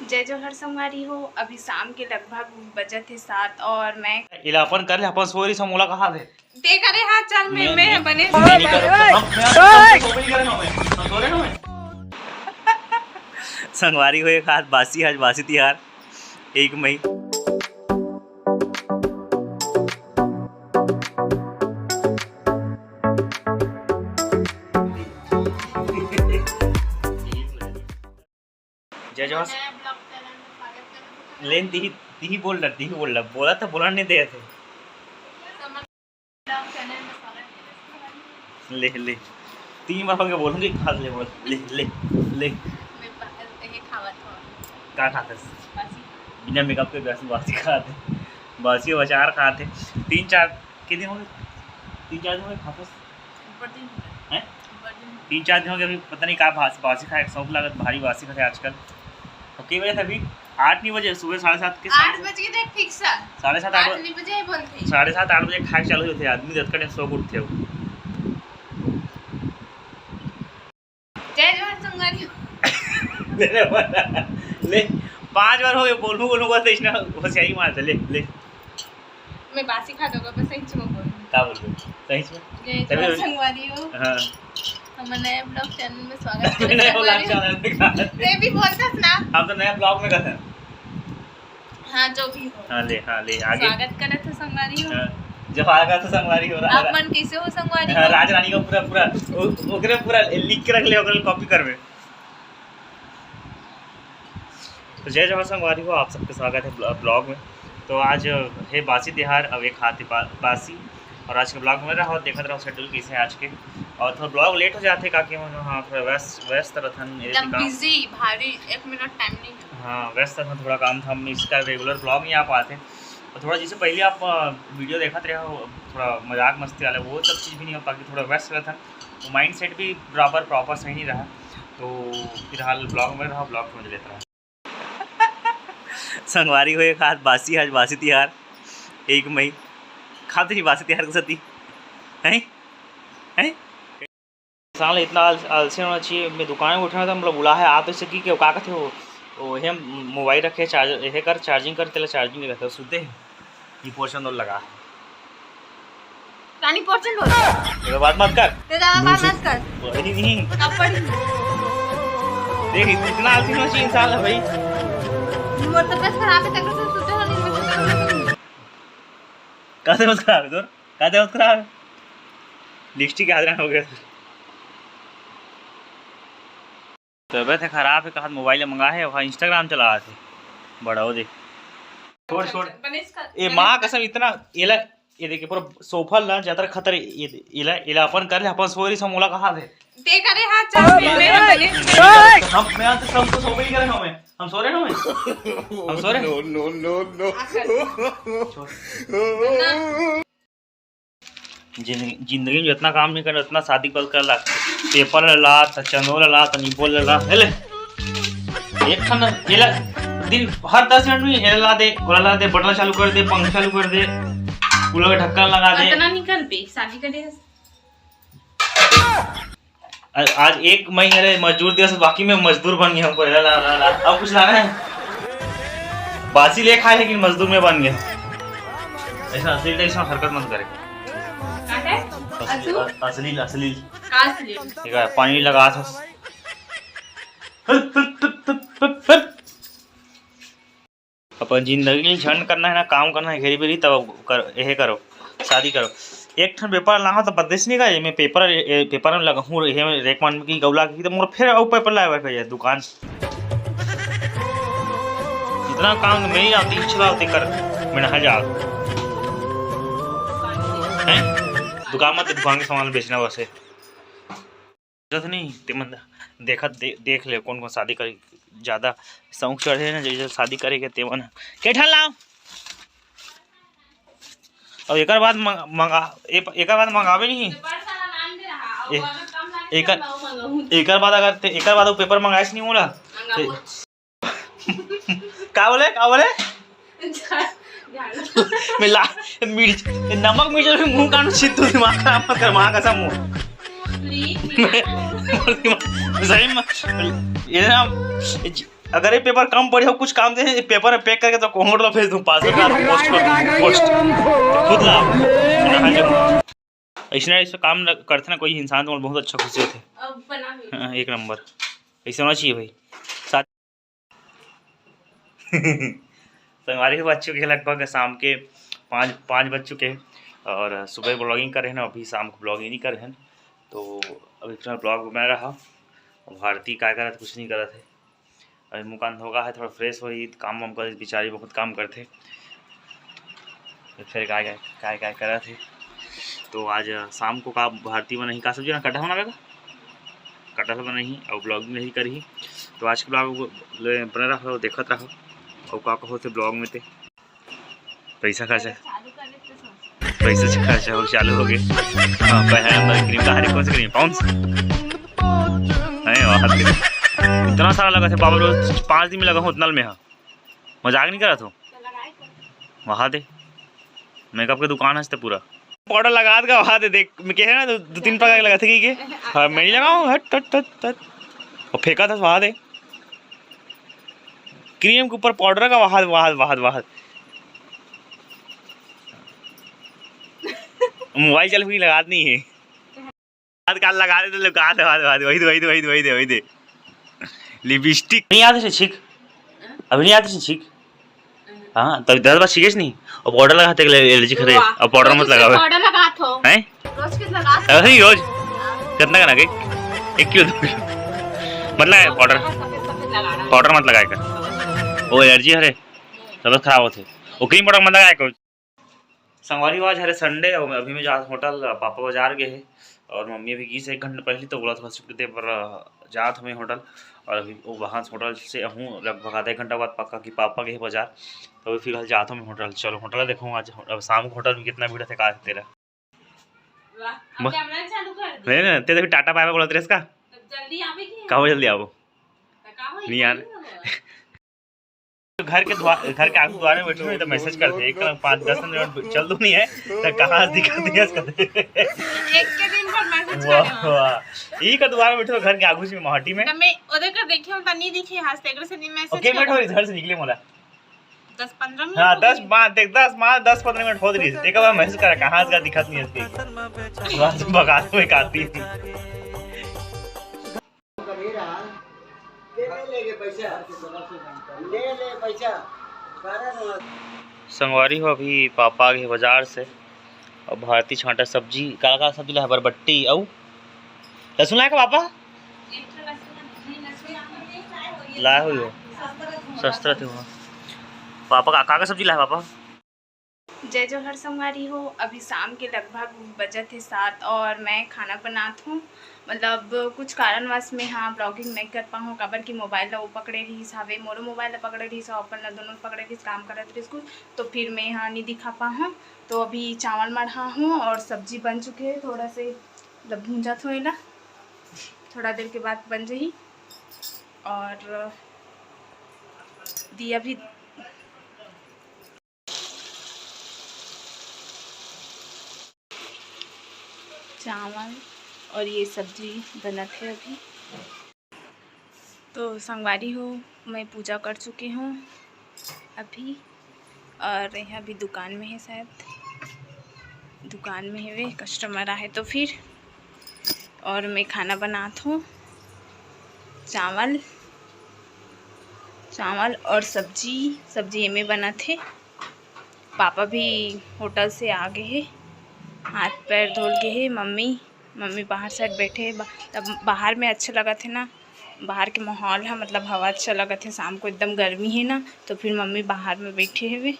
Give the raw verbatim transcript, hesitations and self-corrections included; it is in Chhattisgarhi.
जय जोहार संगवारी हो, अभी शाम के लगभग बजत हे सात और मैं इला अपन कर ले, अपन सोरी से मोला कहा दे। ते करे हाथ चल, मैं, मैं, मैं मैं बने मैं नहीं करूँ। हम, मैं हम तो सोरी करे ना मैं। हम सोरे ना मैं। संगवारी हो, एक हाथ बासी, आज बासी तिहार, एक मई। जय जोहार। लेन दिही, दिही बोल रहा, दिही बोल रहा, बोला तो बोला नहीं दे थे। ले, ले। तीन बार होके बोलूंगी, खा ले बोल। ले, ले, ले। मैं पा-, ये खावत हूँ। का खाते? बासी। बिना मेकअप के बासी, बासी खाते। बासी अचार खाते। तीन चार, के दिन हो गए? तीन चार दिन हो गए खाते। ऊपर दिन हो गए। हैं? ऊपर दिन। तीन चार दिन हो गए, अभी पता नहीं का बासी, बासी खाए, शौक लागत, भारी बासी खाते आजकल। तो कई बजे थे अभी? आठ नहीं बजे, सुबह साढ़े सात के, आठ बजे के देख fix है। साढ़े सात, आठ आठ बजे। नहीं बजे ही बोलते हैं। साढ़े सात, आठ बजे खाए चालू होते हैं, आदमी दस का टाइम सो के उठते हो। जय जोहार संगवारी हो। ले, ले, ले, पांच बार हो गए, बोलूं, बोलूं, बस इसने होशियारी मार दे, ले, ले। मैं बासी खा दूंगा, बस सही में बोल। का बोल रहे हो? सही में? जय तभी जोहार संगवारी हो। हाँ। हमर नया vlog channel में स्वागत करत नया vlog संगवारी हो। Channel में का? ते भी बोलतस ना। हम तो नया vlog में कहते हैं। हाँ, जो भी हो। हाँ, ले, हाँ, ले, आगे। स्वागत करत हो संगवारी हो। हाँ, जब आगा तो संगवारी हो, रा-, आप रा-, मन कैसे हो संगवारी हाँ, हो? राज रानी का पूरा, पूरा, ओ-, ओकरे पूरा लिख के रख ले, ओकरे copy करबे। तो जय जोहार संगवारी हो, आप सबके स्वागत है ब्लॉ-, vlog में। तो आज है बासी तिहार, अब एक हाथ बा-, बासी, और आज के vlog में रहो, देखत रहो schedule कैसे है आज के। और थोड़ा vlog late हो जाते काकि हम, हाँ, थोड़ा व्यस्त, व्यस्त रहथन, ये एकदम काम। Busy, भारी, एक minute time नहीं है। हाँ, व्यस्त रहथन, थोड़ा काम धाम में, इसका regular vlog नहीं आ पाते। और थोड़ा जैसे पहले आप, अ, video देखत रहे हो, थोड़ा मजाक मस्ती वाला, वो सब चीज़ भी नहीं हो पाती, थोड़ा व्यस्त रहथन। वो mindset भी बराबर proper सही नहीं रहा, तो फिलहाल vlog में रहा, vlog समझ लेता रहा। संगवारी हो, एक हाथ बासी, आज बासी तिहार, एक मई, खाते जी बासी तिहार के सती, हैं? हैं? इंसान ला इतना आल-, आलसी होना चाहिए। मैं दुकान में उठा था, मतलब, बुला है, आ तो सकी कि का कहते हो, वो हे mobile रखे, charge, ये कर, charging कर, तेला charging नहीं रहता, सुते हैं। ये portion और लगा है। रानी portion बोल। ये बात मत कर। ते ज्यादा बात मत कर। वही नहीं। थप्पड़। देख, इतना आलसी होना चाहिए इंसान है भाई। मोर तबियत खराब है, तक से सुते हो नहीं, मैं सुते हो नहीं। का तबियत खराब है तोर? का तबियत खराब है? Lipstick के हाथ हो गया। तबियत है खराब है, कहा mobile मंगा है, वहाँ Instagram चला थे। बड़ा हो दे। छोड़, छोड़। ए, माँ कसम, इतना, एला, ये देखिए, पूरा सोफा ला, ज्यादा खतर, ये, एला, एला अपन कर ले, अपन सोरी से मोला कहा दे। ते करे हाथ चल, मैं बने। हम, मैं आज शाम को सो भी नहीं करे ना मैं। हम सो रहे ना मैं। हम सो रहे। No, no, no, no। छोड़। जिंदगी, जिंदगी में जितना काम नहीं करे, उतना शादी के बाद करे लागथे। Paper ला ला, त चंदो ला ला, त निबो ला ला, हे ले। एक ठन, ये ला, दिन हर दस मिनट में ये ला दे, ओला ला दे, बटन चालू कर दे, पंखा चालू कर दे, कूलर का ढक्कन लगा दे। इतना नहीं करबे, शादी करे। आ-, आज एक मई हरे मजदूर दिवस, बाकी में मजदूर बन गए हमको। ला, ला, ला, ला। अब कुछ लाना है? बासी ले खाए, लेकिन मजदूर में बन गए। ऐसा अश्लील, ऐसा हरकत मत करे। का है? अश्लील, असू? अश्लील, अश्लील। का अश्लील? ठीक है, पानी लगा था। अपन जिंदगी ल झंड करना है ना, काम करना है घेरी बेरी, तब कर, यहे करो, शादी करो। एक ठन paper लाहो तो बदेस नहीं का, ये मैं paper, ये paper में लगाहूँ, ये मैं rack मान की गौला की, तो मोर फिर अउ paper लाए बर पड़ जाए दुकान। इतना काम मैं ही आती, चलाओ ते कर, मैं नहा जा। हैं? दुकान मत, दुकान के सामान बेचना बस है। जरूरत नहीं, ते मन देखत दे-, देख ले, कौन कौन शादी करे, ज्यादा शौक चढ़े ना, जैसे शादी करे के, ते मन के ठन लाओ। और एकर बाद मंग-, मंगा-, ए-, एकर बाद मंगावे नहीं। एकर बाद अगर ते, एकर बाद वो paper मंगाइस नहीं होला, ते, का बोले, का बोले? झाड़ू। मैं ला, मिर्च, नमक मिर्च भी मुंह काटू, छित्तू, दिमाग खराब मत कर, माँ कसम हो। Please। सही में, ये ना, ये ज-, अगर ये पेपर कम पड़े हो, कुछ काम दे, ये पेपर में पैक करके तो कोहर ला भेज दूं, पाँच सौ रुपया पोस्ट कर दूं, पोस्ट। खुद ला। अइसने, अइसने काम ल-, करथे ना कोई इंसान, तो बहुत अच्छा खुशी होथे। अब बना भी। हाँ, एक नंबर। ऐसा होना चाहिए भाई। साथ संगवारी हो, बज चुके हैं लगभग शाम के पाँच, पाँच बज चुके हैं और सुबह vlogging करे हैं ना, अभी शाम को vlogging नहीं करे हैं। तो अभी फिलहाल vlog में रहा। भारती का करत, कुछ नहीं करत है। अभी मुँह कान धोगा है, थोड़ा fresh होही, काम वाम करे, बेचारी बहुत काम करथे। तो फिर काय, काय, काय, काय करत हे। तो आज शाम को का भारती बनाही, का सब्जी ना, कटहल बनाही, कटहल बनाही और vlog में ही करही। तो आज के vlog ले बने रहो, देखत रहो और का कहो थे vlog में ते। पैसा खर्चा, पैसा खर्चा हो चालू हो गए। हाँ, पहले नंबर cream का हरे, कौन सी cream? Pond's? नहीं, वहाँ पे इतना सारा लगा था बाबा, रोज पाँच दिन में लगा हूँ उतना में। हाँ, मजाक नहीं करा तू। वहाँ दे, makeup के दुकान है पूरा। Powder लगा देगा वहाँ दे, देख, मैं कह रहा ना, दो, दो तीन प्रकार के लगा थे कि के? हाँ, मैं नहीं लगाऊँ, हट, हट, हट, हट। और फेंका था वहाँ दे, cream के ऊपर powder का वहाँ, वहाँ, वहाँ, वहाँ। मोबाइल चल भी लगा नहीं है। आज काल लगा दे तो लगा दे, लगा दे, वही दे, वही दे, वही दे, वही दे, वही दे। Lipstick नहीं आते से छीक, अभी नहीं आते से छीक। हाँ, तब दस बार छीके नहीं, और powder लगाते के allergy करे, वाह। और powder मत लगावे। Powder लगात हो। हैं? रोज के लगात हो। अरे रोज? कितना का लगे? एक किलो, दो किलो। मतलब powder, सफेद सफेद लगा रहा। Powder मत लगाए कर, वो allergy हरे, तबियत खराब होते। वो cream powder मत लगाए कर। संगवारी हो, आज हरे Sunday, अउ अभी मैं जात होटल, पापा बाजार गए हे और मम्मी अभी गीस एक घंटा पहली, तो बोला थोड़ा छुट्टी दे पर, अ, जात हमें होटल। और अभी वो वहाँ से होटल से हूँ लगभग आधा एक घंटा बाद पक्का कि पापा गए बाजार, तो अभी फिलहाल जात हमें होटल। चलो होटल देखो आज, अब शाम को होटल में कितना भीड़ है, का तेरा। वाह, अब म-, camera चालू कर दे। नहीं ना, तेरे भी टाटा बाय बाय बोलत रहे इसका। तो जल्दी आवे कि? कहो जल्दी आवो। तो का होई? नहीं यार। नहीं होगा। घर के द्वार, घर के आगू द्वार में बैठे हो, तो message करते हैं, एक तरह पाँच दस मिनट चल दो नहीं है, तो कहाँ दिखा दिया इसका? एक के दिन भर message वाह, करे हो। वाह। यही का द्वार में बैठे हो, घर के आगू में, माटी में। तो मैं उधर कर देखे हूँ, तो नहीं दिखे, आज तक से नहीं message ओके, करा। बैठो, इधर से निकले मोला। दस पन्द्रह मिनट हाँ, हो दस गए। पाँच, देख, दस पाँच, दस पन्द्रह मिनट हो रही है। एक बार message करा, कहाँ इसका दिखत नहीं है इसके। बस बगा में काटी। संगवारी हो, अभी पापा आ गए बाजार से और भारती छांटा सब्जी, का का सब्जी लाए? बरबट्टी अउ लहसुन लाए का पापा? लाए हो, सस्ता थे वहाँ। पापा का, का का सब्जी लाए पापा? जय जोहार संगवारी हो, अभी शाम के लगभग बजत हे सात और मैं खाना बनात हूँ। मतलब कुछ कारणवश में हाँ vlogging नहीं कर पाहूँ, काबर कि मोबाइल ला वो पकड़े रहिस हावे, मोरो मोबाइल ला पकड़े रहिस, अपन ला दोनों पकड़े रहिस, काम करत रहिस कुछ, तो फिर मैं हाँ नहीं दिखा पाहूँ। तो अभी चावल मढ़ा हूँ और सब्जी बन चुके हे, थोड़ा से मतलब भूंजत हूँ एला, थोड़ा देर के बाद बन जाही। और दिया भी चावल और ये सब्जी बनत हे अभी। तो संगवारी हो, मैं पूजा कर चुकी हूँ अभी, और यहाँ अभी दुकान में है, शायद दुकान में है वे, customer आए तो फिर। और मैं खाना बनात हूँ, चावल, चावल और सब्जी। सब्जी एमे बनत हे। पापा भी होटल से आ गए हे, हाथ पैर धोल गए हे। मम्मी, मम्मी बाहर side बैठे हे। बा-, तब बाहर में अच्छा लगत हे ना, बाहर के माहौल है, मतलब हवा अच्छा लगत हे। शाम को एकदम गर्मी है ना, तो फिर मम्मी बाहर में बैठे हवे।